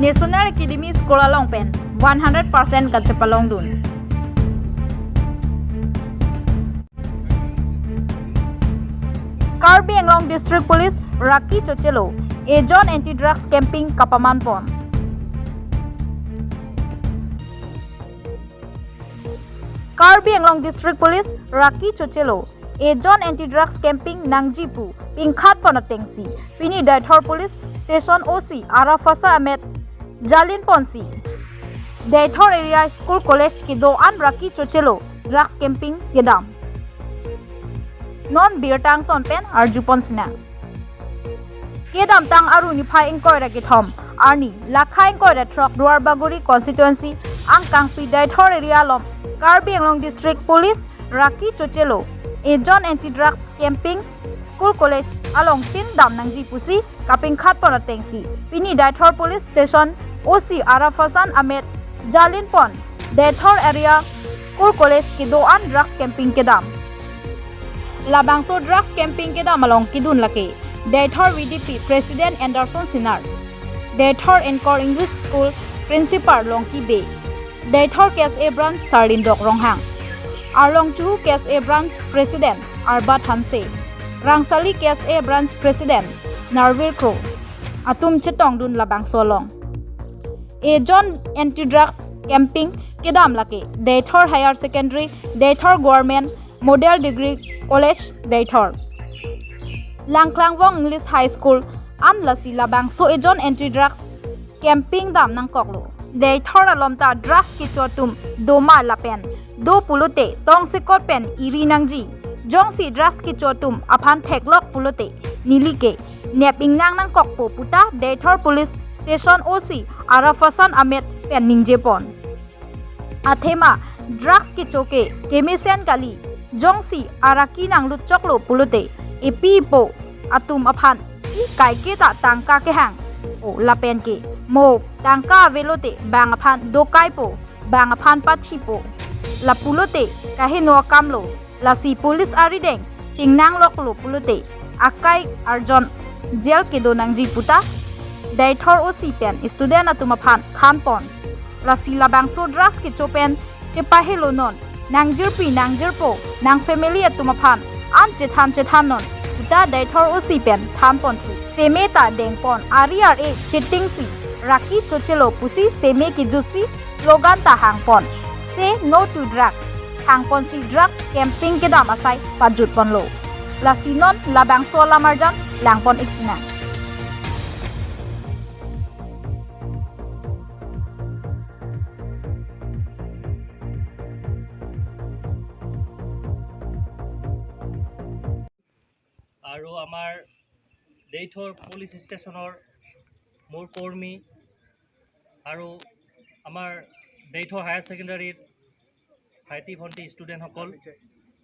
National Academy School along pen 100% kachapalong dun. Karbi Anglong District Police Raki Chochelo Ejon Anti-Drugs Camping Kapaman Pon. Karbi Anglong District Police Raki Chochelo Ejon Anti-Drugs Camping Nangjipu Pingkhat Ponatengsi Pini Daithor Police Station OC Arafasa Ahmed Jalin Ponsi Daithor Area School College ki do an Raki Chochelo Drugs Camping Kedam Non birtang ton pen arju ponsina Kedam tang aru ni phai ingkoi ra ki thom arni lakha ingkoi ra truck Duarbaguri constituency ang kangpi Daithor area lom Karbi Anglong District Police Raki Chochelo Ejon Anti-Drugs Camping School College along tin dam nangji pusi kaping khat pon tengsi Pini Daithor Police Station OC Arafasan Ahmed Jalin Pon Daithor Area School College ki do an drugs camping ke dam Labangso drugs camping ke dam along kidun lake Daithor VDP President Anderson Sinar Daithor Encore English School Principal Longki Be Daithor Case A Branch Sardin Dok Ronghang Arlong Chu Case A Branch President Arbat Hanse Rangsali Case A Branch President Narvil Kro Atum Chetong Dun Labangso Long Ejon Anti-Drugs Camping Kedam Lake Daithor Higher Secondary Daithor Government Model Degree College Daithor Langklangwong English High School An Lasi Labangso Ejon Anti-Drugs Camping Dam Nangkoklo Daithor alomta drugs ki chotum doma lapen do pulute tong sikot pen iri nangji jongsi drugs ki chotum aphan theklok pulute nilike neping nang nang kokpo puta Daithor Police Station OC Arafasan Ahmed pen ningje pon athema drugs ki choke kemisen kali jongsi araki nang lut choklo pulute epi po atum aphan si kai ke ta tangka ke hang o lapen ke mo tangka velote bang aphan do kai po bang aphan pathi po la pulote kahino kamlo la si police arideng chingnang loklo pulote akai arjon jail ke do nangji puta Daithor OC pen student atum aphan khan pon la si labangso drugs ke chopen chepa helo non nangjir pi nangjir po nang family atum aphan an chethan chethan non puta Daithor OC pen than pon thu seme ta deng pon ari ar e cheting si Raki Chochelo pusi seme ki jusi slogan ta hangpon say no to drugs hangpon si drugs camping ke dam asai pajut pon lo la sinon labangso lamarjan langpon iksina. আৰু আমাৰ দেইথৰ police ষ্টেচনৰ মোৰ কৰ্মী আৰু আমাৰ দেইথৰ higher ছেকেণ্ডাৰীৰ ভাইটি ভণ্টি ষ্টুডেণ্টসকল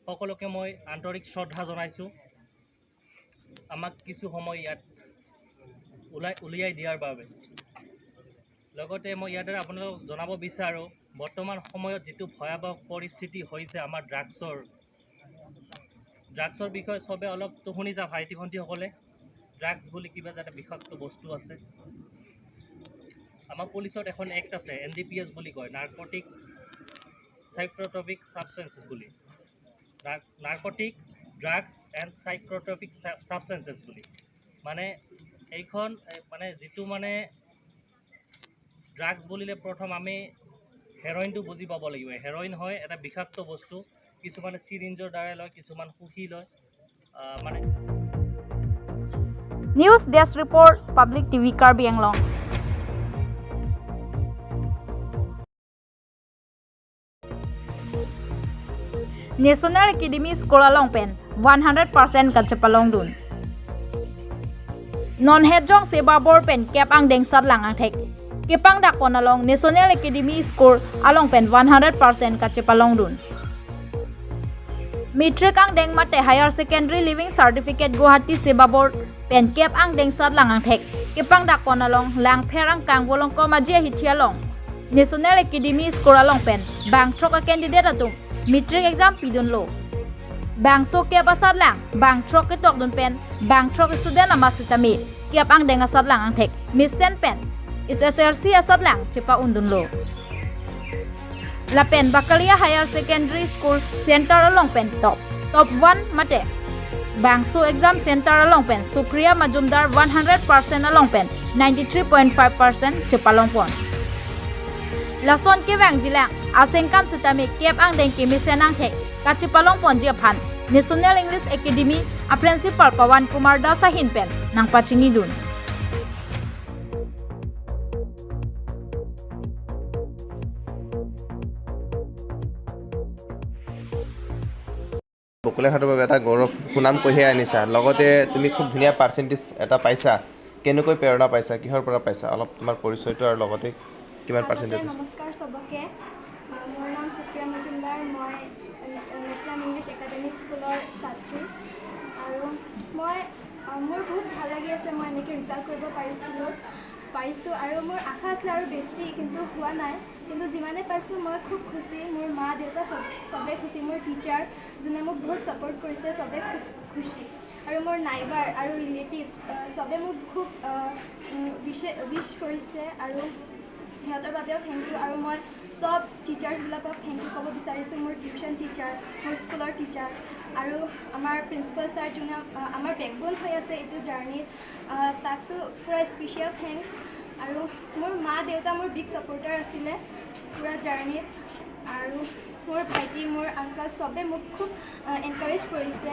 সকলোকে মই আন্তৰিক শ্ৰদ্ধা জনাইছোঁ। আমাক কিছু সময় ইয়াত উলিয়াই দিয়াৰ বাবে। লগতে মই ইয়াতে আপোনালোকক জনাব বিচাৰোঁ, বৰ্তমান সময়ত যিটো ভয়াৱহ পৰিস্থিতি হৈছে আমাৰ ড্ৰাগছৰ বিষয়ে চবে অলপতো শুনিছা ভাইটি ভণ্টিসকলে। ড্ৰাগছ বুলি কিবা এটা বিষাক্ত বস্তু আছে। আমাৰ পুলিচত এখন এক্ট আছে, NDPS বুলি কয়, নাৰ্কটিক চাইক্ৰট্ৰপিক ছাবষ্টেঞ্চেছ বুলি, নাৰ্কটিক ড্ৰাগছ এণ্ড চাইক্ৰট্ৰপিক ছাবষ্টেঞ্চেছ বুলি। মানে এইখন মানে যিটো মানে ড্ৰাগছ বুলিলে প্ৰথম আমি হেৰইনটো বুজি পাব লাগিব। হেৰইন হয় এটা বিষাক্ত বস্তু, কিছুমানে চিৰিঞ্জৰ দ্বাৰাই লয়, কিছুমান শুহি লয়, মানে News Desk Report, Public TV Karbi Anglong. National Academy School along pen 100% kachapalong dun. Non head jong seba bor pen cap ang deng sat lang ang thek. Kepang dak pon along National Academy School along pen 100% kachapalong dun. Metric ang deng mate Higher Secondary Living Certificate Guwahati Seba Board pen cap ang deng sat lang ang thek. Kepang dak pon along lang pherang kang bolong ko majia hithialong National Academy School along pen bang throka candidate atum metric exam pidun lo. Bang so cap asat lang bang throk ke tok dun pen bang throk student ama sitami cap ang deng asat lang ang thek. Mission pen SSLC asat lang chepa undun lo. Lapen Bakalia Higher Secondary School Center along pen top top 1 mate Bangsu Exam Center along pen Supriya Majumdar 100% along pen 93.5% chepalong pon. Lason ke wang jilang asengkam sitami kep ang dengki misenang thek kachipalong pon jia phan National English Academy a Principal Pawan Kumar Das hin pen nang pachingi dun. বকলীয়াঘাটৰ বাবে এটা গৌৰৱ সুনাম কঢ়িয়াই আনিছা, লগতে তুমি খুব ধুনীয়া percentage এটা পাইছা। কেনেকৈ প্ৰেৰণা পাইছা, কিহৰ পৰা পাইছা, অলপ তোমাৰ পৰিচয়টো আৰু লগতে কিমান পাৰ্চেণ্টেজ? নমস্কাৰ চবকে, মোৰ নাম সুপ্ৰিয়া মজুমদাৰ, মই নেশ্যনেল ইংলিছ একাডেমি স্কুলৰ ছাত্ৰী আৰু মই মোৰ বহুত ভাল লাগি আছে। মই এনেকৈ ৰিজাল্ট কৰিব পাৰিছোঁ আৰু মোৰ আশা আছিলে আৰু বেছি, কিন্তু হোৱা নাই। কিন্তু যিমানে পাইছোঁ মই খুব খুচি, মোৰ মা দেউতা চবেই খুচি, মোৰ টিচাৰ যোনে মোক বহুত ছাপৰ্ট কৰিছে চবেই খুব খুচি, আৰু মোৰ নাইবাৰ আৰু ৰিলেটিভছ চবে মোক খুব উইচ কৰিছে আৰু সিহঁতৰ বাবেও thank U. আৰু মই চব টিচাৰ্ছবিলাকক thank U ক'ব বিচাৰিছোঁ, মোৰ টিউশ্যন টিচাৰ, মোৰ স্কুলৰ টিচাৰ আৰু আমাৰ প্ৰিন্সিপাল ছাৰ যোনে আমাৰ বেকব'ন হৈ আছে এইটো জাৰ্ণিত, তাকতো পূৰা স্পেচিয়েল thanks. আৰু মোৰ মা দেউতা মোৰ বিগ ছাপৰ্টাৰ আছিলে পূৰা জাৰ্ণিত, আৰু মোৰ ভাইটি, মোৰ আংকল চবে মোক খুব এনকাৰেজ কৰিছে।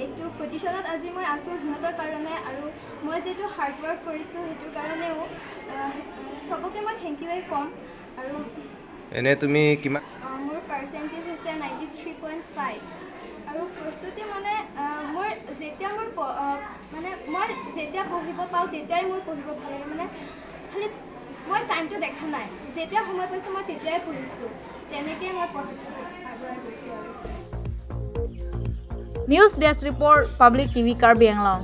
এইটো পজিশ্যনত আজি মই আছোঁ সিহঁতৰ কাৰণে, আৰু মই যিটো হাৰ্ড ৱৰ্ক কৰিছোঁ সেইটোৰ কাৰণেও চবকে মই thank ইউৱে ক'ম। আৰু এনে তুমি কিমান? মোৰ পাৰ্চেণ্টেজ হৈছে 93.5। আৰু প্ৰস্তুতি মানে মোৰ যেতিয়া মোৰ মানে মই যেতিয়া পঢ়িব পাওঁ তেতিয়াই মোৰ পঢ়িব ভাল লাগে, মানে খালি মই টাইমটো দেখা নাই, যেতিয়া সময় পাইছোঁ মই তেতিয়াই পঢ়িছোঁ, তেনেকৈয়ে মই পঢ়াটো আগুৱাই গৈছোঁ। আৰু news desk report, public TV, Karbi Anglong.